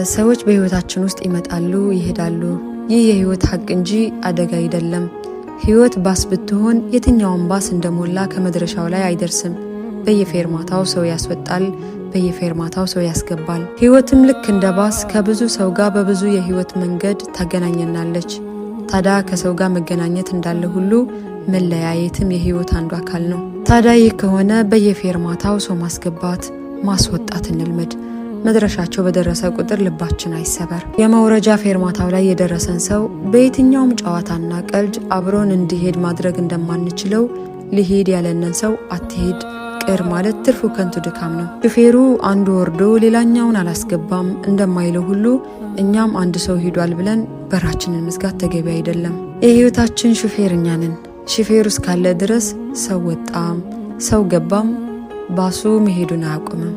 ሰዎች በህይወታችን ውስጥ ይመጣሉ፣ ይሄዳሉ። ይህ የህይወት ሀቅ እንጂ አደጋ አይደለም። ህይወት ባስ ብትሆን የትኛውን ባስ እንደሞላ ከመድረሻው ላይ አይደርስም። በየፌርማታው ሰው ያስወጣል፣ በየፌርማታው ሰው ያስገባል። ህይወትም ልክ እንደ ባስ ከብዙ ሰው ጋር በብዙ የህይወት መንገድ ታገናኘናለች። ታዲያ ከሰው ጋር መገናኘት እንዳለ ሁሉ መለያየትም የህይወት አንዱ አካል ነው። ታዲያ ይህ ከሆነ በየፌርማታው ሰው ማስገባት ማስወጣት እንልመድ። መድረሻቸው በደረሰ ቁጥር ልባችን አይሰበር። የመውረጃ ፌርማታው ላይ የደረሰን ሰው በየትኛውም ጨዋታና ቀልድ አብሮን እንዲሄድ ማድረግ እንደማንችለው ሊሄድ ያለንን ሰው አትሄድ ቅር ማለት ትርፉ ከንቱ ድካም ነው። ሹፌሩ አንዱ ወርዶ ሌላኛውን አላስገባም እንደማይለው ሁሉ እኛም አንድ ሰው ሂዷል ብለን በራችንን መዝጋት ተገቢ አይደለም። የህይወታችን ሹፌር እኛ ነን። ሹፌሩ እስካለ ድረስ ሰው ወጣም ሰው ገባም ባሱ መሄዱን አያቆምም።